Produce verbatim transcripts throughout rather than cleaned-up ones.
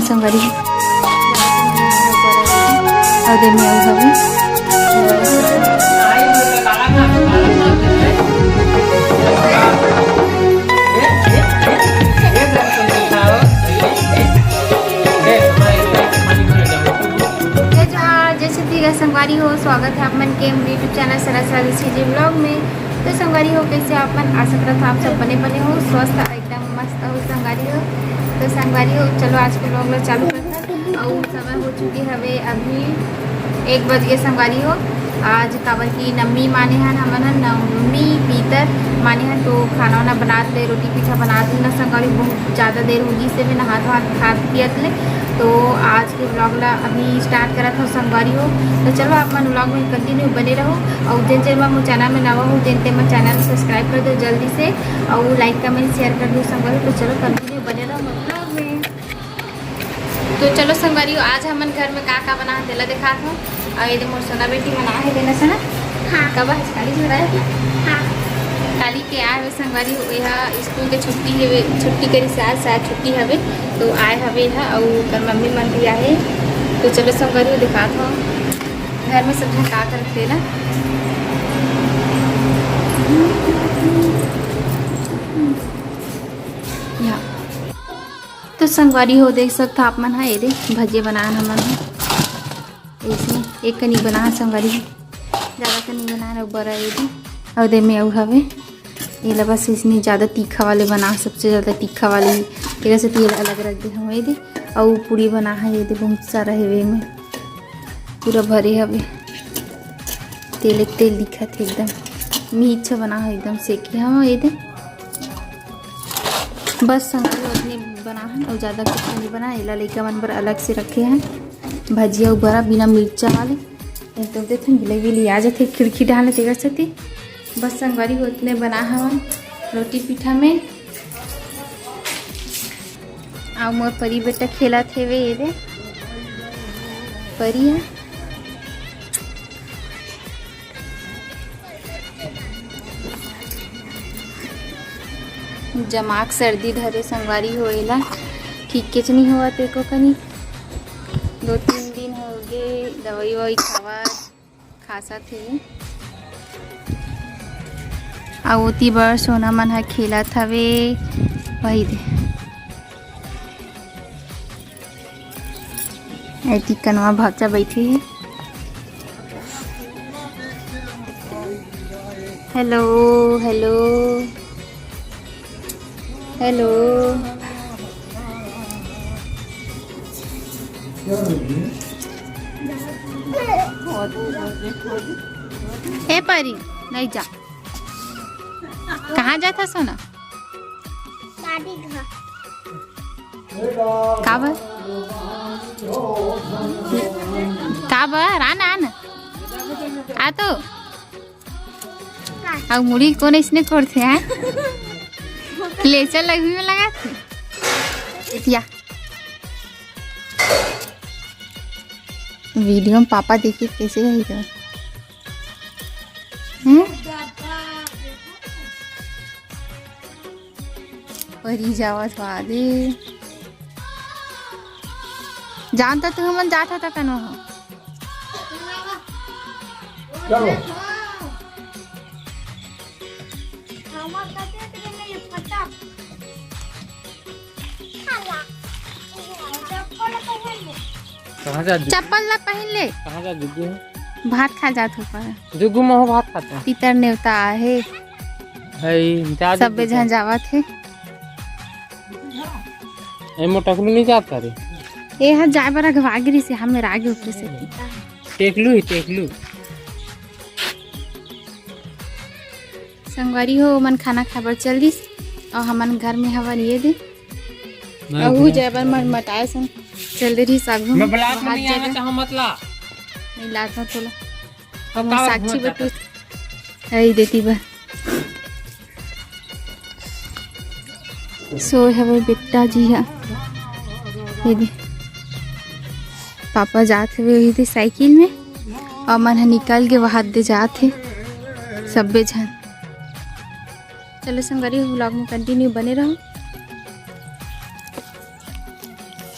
संगवारी हो। अउ दे में अउ हवे। जय जोहार, जय छत्तीसगढ़ संगवारी हो, स्वागत है आप मन के YouTube चैनल सरस राधे सीजी ब्लॉग में। तो संगवारी हो, कैसे आप मन? आशा करत हव आप सब बने बने हो, स्वस्थ, एकदम मस्त हो संगवारी हो। तो संगवारी हो, चलो आज के ब्लॉग ला चालू करथन। अउ समय हो चुके हवे अभी एक बज गे संगवारी हो। आज काबर कि नवमी माने हन हमन ह, नवमी पीतर माने हन, तो खाना वाना बनात ले, रोटी पीठा बनात ले ना संगवारी, बहुत ज़्यादा देर हो गिस हे, मैं नहात वहात खात पियत ले। तो आज के ब्लॉग ला अभी स्टार्ट करत हो संगवारी हो। तो चलो आप मन ब्लॉग में कंटिन्यू बने रहो, और जिन जिन मन मोर चैनल में नवा हो, तेन तेन मन चैनल सब्सक्राइब कर दो जल्दी से, और लाइक कमेंट शेयर कर दो संगवारी। तो चलो कंटिन्यू बने रहो मोर ब्लॉग में। तो चलो संगवारी हो, आज हमन घर में का का बना हे तेला दिखात हो। अउ ये दे मोर सोना बेटी मन आए हे, देना सना। हाँ। कब आज काली झोरा है? हाँ। काली के आए हुए संगवारी हो, एहा स्कूल के छुट्टी हवे, छुट्टी करिस आज, शायद छुट्टी हवे, तो आए हवे एहा, अउ ओकर मम्मी मन भी आहे। तो चलो संगवारी हो, दिखात हो घर में सब झन का करत तेला। या। तो संगवारी हो, देख सकत हो आप मन ह, ये दे भजिया बनान हमन ह। अइसने एक कनी बना संगवारी हो, ज़्यादा कनी बना रहे बरा ये दे। अउ दे में अउ हवे, एला बस इसने ज़्यादा तीखा वाले बना, सबसे ज़्यादा तीखा वाले ही, तेरा से तेल अलग रख दे हवे ये दे। अउ पूरी बना है ये दे, बहुत सारा हेवे में, पूरा भरे हवे, तेल एक तेल दिखत हे एकदम, मिर्च बना है एकदम सेके हवे ये दे। बस संगवारी हो, अतने बना हन, अउ ज़्यादा कुछ नहीं बना। एला लइका मन बर अलग से रखे हन भजिया अउ बरा बिना मिर्चा वाले। नहीं तो देख बिलाई बिली आ जाथे खिड़की डाले तेकर सेती। बस संगवारी हो, अतने बना हवन रोटी पीठा में। अउ मोर परी बेटा खेलत हेवे, ये दे परी है। जमाक सर्दी धरे संगवारी हो एला, ठीक केच नहीं होवत एको कनी। दो तीन दिन हो गे दवाई ववाई खावत, खासत हे। अउ ओती बर सोना मन ह खेलत हवे, वही दे। एती कनवा भाचा बैठे हे। Hello, hello, hello. ए परी, नहीं जा। कहाँ जात हस सोना? दादी घर। काबर? काबर? आन, आन। आ तो। अउ मुड़ी कोन इसने कोड़थे, हैं? क्लेचर लगवी में लगा थे। या। वीडियो में पापा देखिए कैसे रही तो। हैं? परी जावत वादे। जानता तू हमन जात हता कनो हो। चलो। कहाँ जा जुगू? चप्पल ला पहन ले। कहाँ जा जुगू? भात खा जात हो पर। जुगू महू भात खाता। पितर नेवता आहे। है, जा सब्बे जुगू। झन जावत हे। ए मोटकलू नहीं जात करे। ए हा जाए बर अगवा गिरी से हमें रागे ऊपर से। टेकलू ही, टेकलू। संगवारी हो, ओमन खाना खाए बर चल दिस, अउ हमन घर में हवन ये दे। मैं अहू भी जाए बर मन मटाए सन चल दे रही सागू मैं ब्लॉग में बाहर नहीं आना जगह। चाहूँ, मत ला। नहीं लात हूँ तोला। अब हम का साक्षी हुआ बटू जाता? आई देती बा। सोए हवे बेटा जी हा। ये दे। पापा जात हवे वही दे साइकिल में। अउ मन ह निकल के वहाद दे जात हे। सब्बे झन। चलो संगवारी, vlog में continue बने रहो।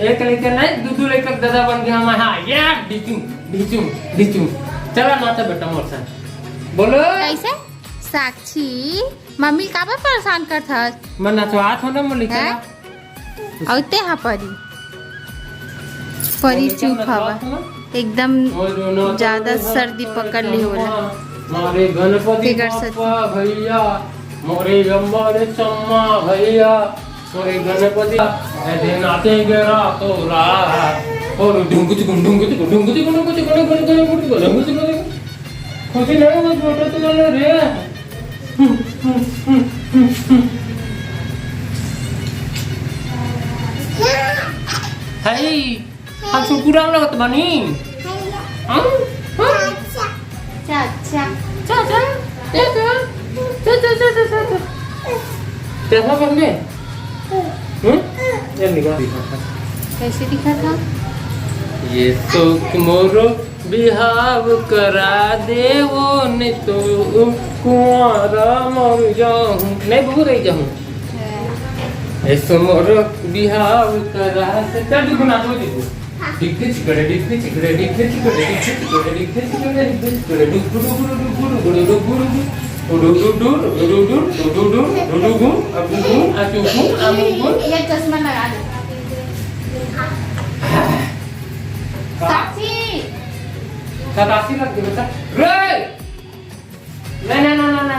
एक लइका नहीं, दू दू लइका के दादा बन गया मैं। हाँ, ये ढिचुम, ढिचुम, ढिचुम। चला नाचा बेटा मोर संग। बोलो। कैसे? साक्षी, मम्मी काबर परेशान करत हस? मैं नचवात हो ना मोर लइका हैं? ला। अउ ते हा परी, परी चुप हवा, एकदम ज्यादा सर्दी पकड़ ली होला। मोरे गणपति फिकर से बप्पा भैया, मोरे अम्बा रे चम्मा भैया, मोरे गणपति, ए दे नाचे गेरा तोरा। और ढुंगु चुकुन, ढुंगु चुकुन, ढुंगु चुकुन, ढुंगु चुकुन, ढुंगु चुकुन, ढुंगु चुकुन। खुशी नहीं, मैं छोटा तो जाने रे। हाय, हम सुकुराम लगत बानी। हाँ? हाँ? अच्छा, अच्छा। चा, चा, चा, चा। चा, चा, चा, चा, चा, चा। कैसा बनने? हम्म? ये निकाल। कैसे दिखा था? ये तो मोरो बिहाव करा देवो, नहीं तो कुंवारा मर जाहूँ। नहीं, बहू रह जाहूँ। ऐसो मोरो बिहाव करा दे। चल, दीपू, नाच, दीपू। डिग्गे चिगड़े, डिग्गे चिगड़े, डिग्गे चिगड़े, डिग्गे चिगड़े, डिग्गे चिगड़े, डिग्गे चिगड़े, डुगु, डुगु, डुगु, डुगु, डुगु, डुगु, डुगु, डुगु, डुगु, डुगु, डुगु, डुगु, डुगु, अगुगु, अचुगु, अमुगु। ये चश्मा लगा दे। साक्षी। साक्षी लग गई बेटा। रे! नहीं, नहीं, नहीं, नहीं, नहीं।